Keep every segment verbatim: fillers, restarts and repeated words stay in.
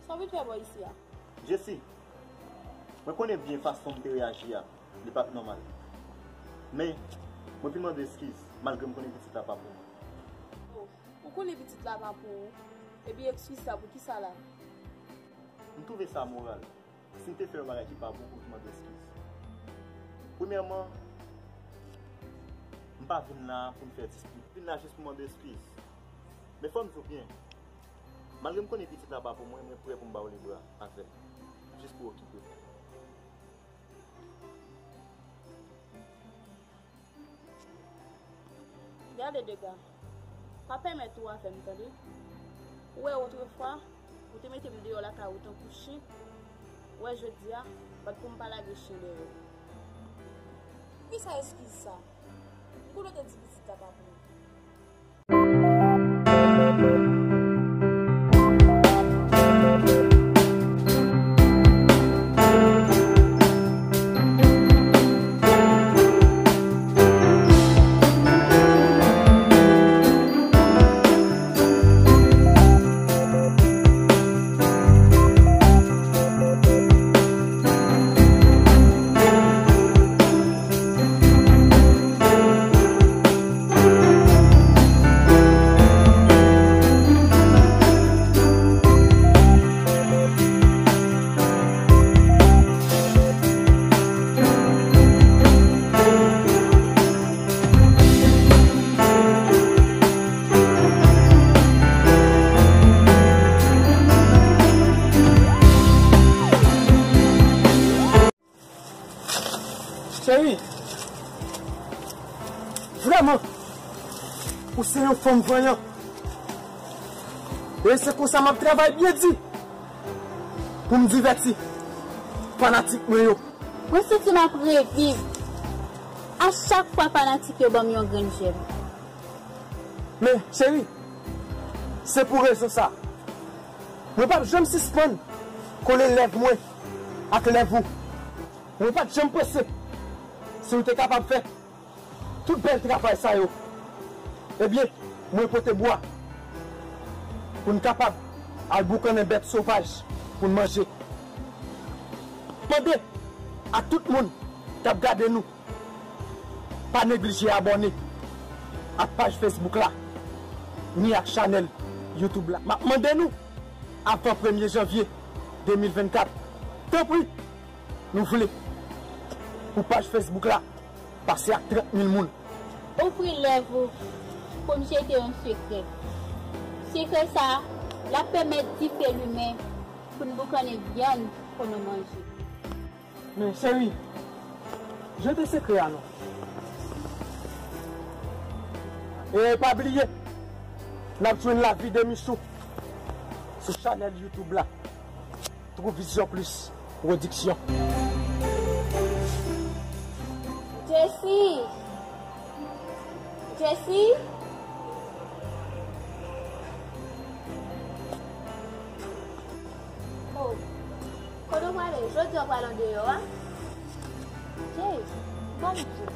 Sa w vin fè bò isi a? Jessie, mwen konnen byen fason m te reyaji a, li pa t nòmal. Men, mwen vin mande eskiz, malgre m konnen pitit la pa pou mwen. Oh, ou konnen pitit la pa pou ou, epi eskiz sa pou kisa la? M twouve sa amoral. Si m te fè yon bagay ki pa bon, pou m mande eskiz. Premyèman, m pa vin la pou m fè dispit. M vin la jis pou m mande eskiz. Men fò m di w byen, malgre m konnen pitit la pa pou mwen, mwen prè pou m ba w lebra avè l, jis pou w okipe w. Gade dega, pa pèmèt ou avè m, tande. Ou wè, otrefwa, ou te mete m deyò lakay ou tankou chen. Ou wè, jodi a, bat pou m pa lage chen dèyè. Kisa eskiz sa? M konnen w te di pitit la pa pou ou. Cheri, vrèman, ou se yon fanm vanyan. E se konsa m ap travay byen di pou m divèti fanatik mwen yo. Mwen santi m ap reviv a chak fwa fanatik yo ban m yon grenn jèm. Men, cheri, se pou rezon sa, mwen p ap janm sispann kole lèv mwen ak lèv ou. Mwen pa t janm panse si w te kapab fè tout bèl travay sa yo. Ebyen, mwen pote bwa pou n kapab al boukannen bèt sovaj pou n manje. Mande a tout moun k ap gade nou, pa neglije abòne ak paj Facebook la, ni ak chanèl YouTube la. M ap mande nou, avan premye janvye de mil vennkat, tanpri, nou vle pou paj Facebook la pase ak trant mil moun. Ouvri lèv ou pou m jete yon sekrè. Sekrè sa a, l ap pèmèt dife limen pou n boukannen vyann pou nou manje. Men, cheri, jete sekrè a non. E pa bliye, n ap jwenn lavi de Michou sou chanèl YouTube la. Trou Vizyon Plis Pwodiksyon. Jessie! Jessie! Oh, kote w prale? Jodi a w pral andeyò a? Jay, ban m di w.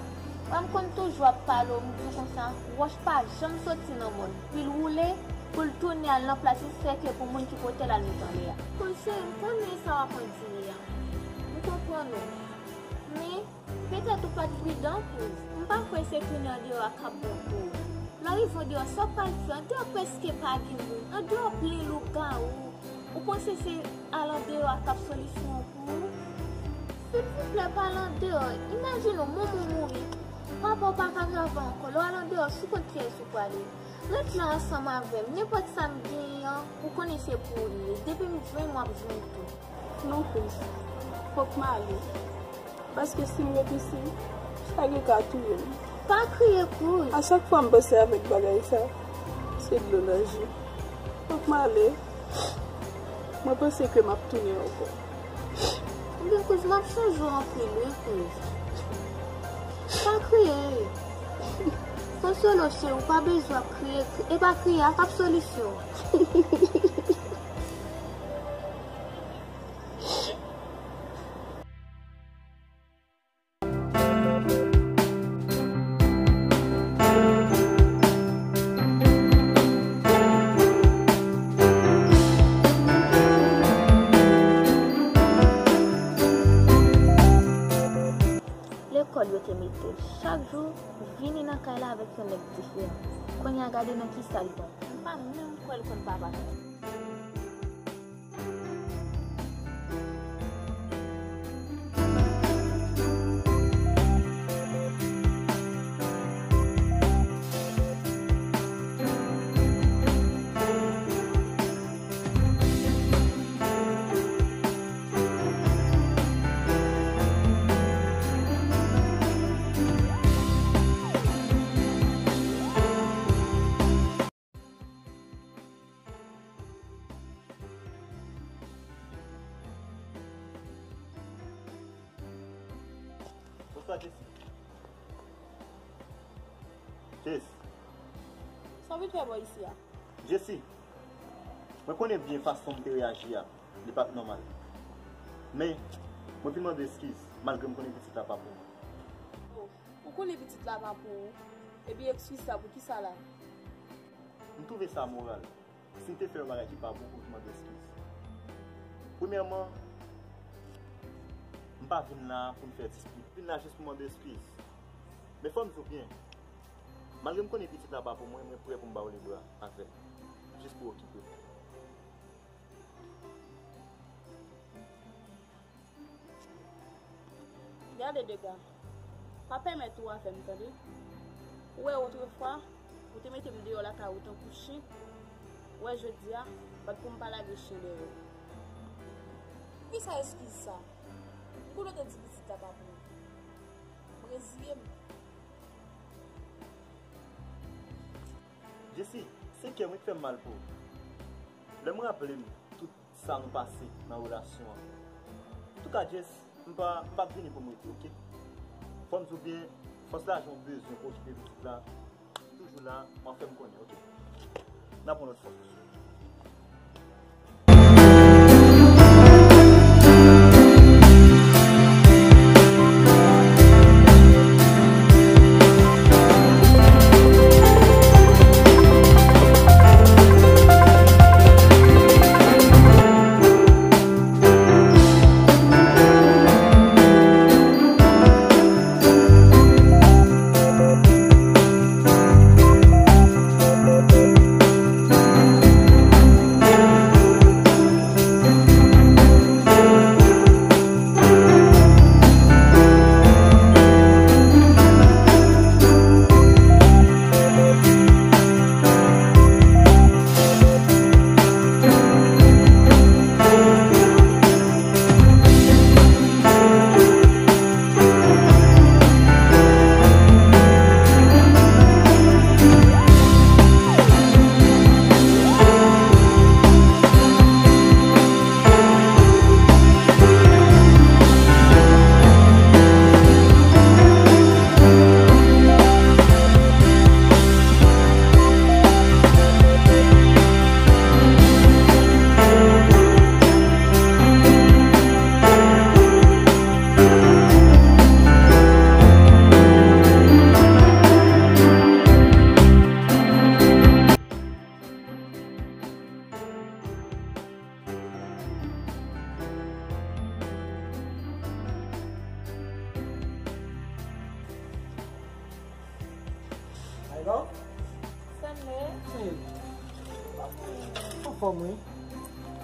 Wè m konn toujou ap pale w, m di w konsa, wòch pa janm soti nan mòn. Pi l woule, pou l tounen al nan plas li sèke pou moun ki pote l al met anlè a. Koze, m konnen sa w ap andire a. M konprann ou. Men, petèt ou pa t pridan, kouz. M pa kwè se tounen andeyò a k ap bon pou ou. Lè w rive andeyò, sa w pral fè? Andeyò prèske pa gen moun. Andeyò plen lougawou. Ou panse se al andeyò a k ap solisyon an pou ou? Silvouplè, pa al andeyò. Imajine w, manman w mouri. Papa w pa ka travay ankò. Lè w al andeyò, sou kont kiyès ou prale? Ret la ansanm avè m. Nenpòt sa m genyen an, ou konnen se pou ou li ye. Depi m jwenn, w ap jwenn tou. Non, kouz. Fòk m ale. Paske si m ret isi, chage ka touye m. Pa kriye, kouz. A chak fwa m panse avèk bagay sa, se dlo nan je. Fòk m ale. Mwen panse ke m ap tounen ankò. Ebyen, kouz, m ap sonje w anpil, wi, kouz. Pa kriye. Konsole w, cheri, ou pa bezwen ap kriye. E pa kriye a k ap solisyon an. Kounye a gade nan kisa l pran. M pa menm kwè l konn papa. Bonswa, Jessy. Jess. Sa w vin fè bò isi a? Jessy, mwen konnen byen fason m te reyaji a, li pa t nòmal. Men, mwen vin mande eskiz, malgre m konnen pitit la pa pou mwen. Oh, ou konnen pitit la pa pou ou, epi eskiz sa pou kisa la? M twouve sa amoral. Si m te fè yon bagay ki pa bon, pou m mande eskiz. Premyèman, m pa vin la pou m fè dispit. M vin la jis pou m mande eskiz. Men fò m di w byen, malgre m konnen pitit la pa pou mwen, mwen prè pou m ba w lebra avè l, jis pou w okipe l. Gade dega. Pa pèmèt ou avè m, tande. Ou wè otrefwa, ou te mete m deyò lakay ou tankou chen. Ou wè jodi a, bat pou m pa lage chen dèyè w. Poukisa eskiz sa? M konnen w te di pitit la pa pou ou. M reziye m. Jessy, se kè mwen k fè m mal pou ou. Lè m raple m tout sa nou pase nan relasyon an. Antouka, Jess, m pa, m p ap vini pou m rete, oke? Fò m di w byen, fòs lajan w bezwen pou okipe pitit la, toujou la, w ap fè m konnen, oke? N ap yon lòt fwa. Hello? Stanley. Hey. Anfòm, wi.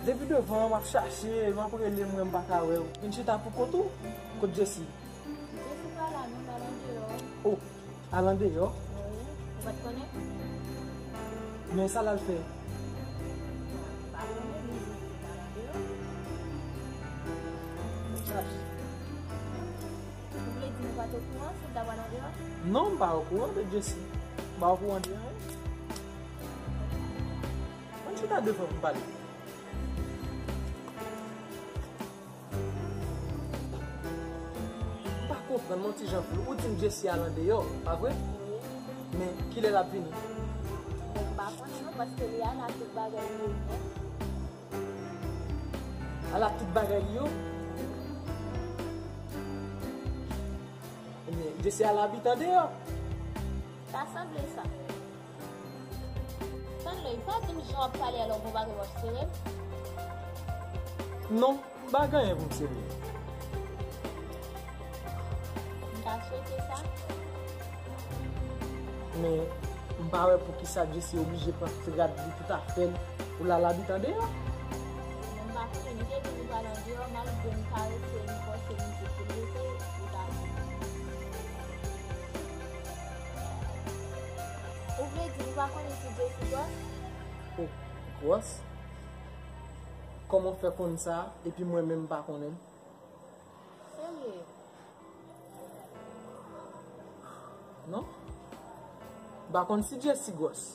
Depi devan, m ap chache, m ap rele, m wè m pa ka wè w. Vin chita pou kont ou? Kot Jessy? Jessy pa la, non, l al andeyò. Oh, al andeyò? Wi, ou pa t konnen? Men sa l al fè? Pa konnen, li jis al andeyò. Ou vle di nou pa t okouran si l ta pral andeyò? Non, m pa okouran de Jessy. M pa okouran de anyen. Ann chita devan pou m pale. M pa konprann, men yon ti jan flou. Ou di m Jessy al andeyò, pa vre? Wi. Men kilè l ap vini? Bon, m pa konnen non, paske li al ak tout bagay li yo. Al ak tout bagay li yo? Ebyen, Jessy al abite andeyò. Ta sanble sa. Stanley, pa di m jan w ap pale a lè w gon bagay w ap sere m. Non, m pa gen anyen pou m sere. M ta swete sa. Men, M pa wè poukisa Jessie oblije pran tout rad li, tout afè l pou l al abite andeyò. Mwen m pa konnen, li te di nou pral andeyò, malgre m parese, m fòse misye pou l rete, li pa vle. Ou vle di nou pa konnen si Jessie gwòs? O, gwòs? Kòman w fè konn sa, epi mwen menm m pa konnen l? Serye? Non? M pa konn si Jessie gwòs.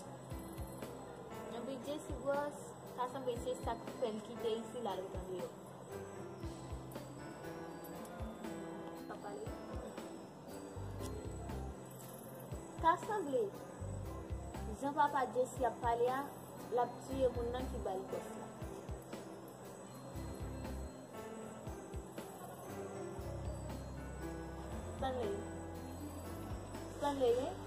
Epi Jessie gwòs, ta sanble se sa k fè l kite isi l al ret andeyò. Pa pale. Ta sanble, jan papa Jessie ap pale a, l ap tiye moun nan ki ba l gwòs la. Stanley. Stanley, wi.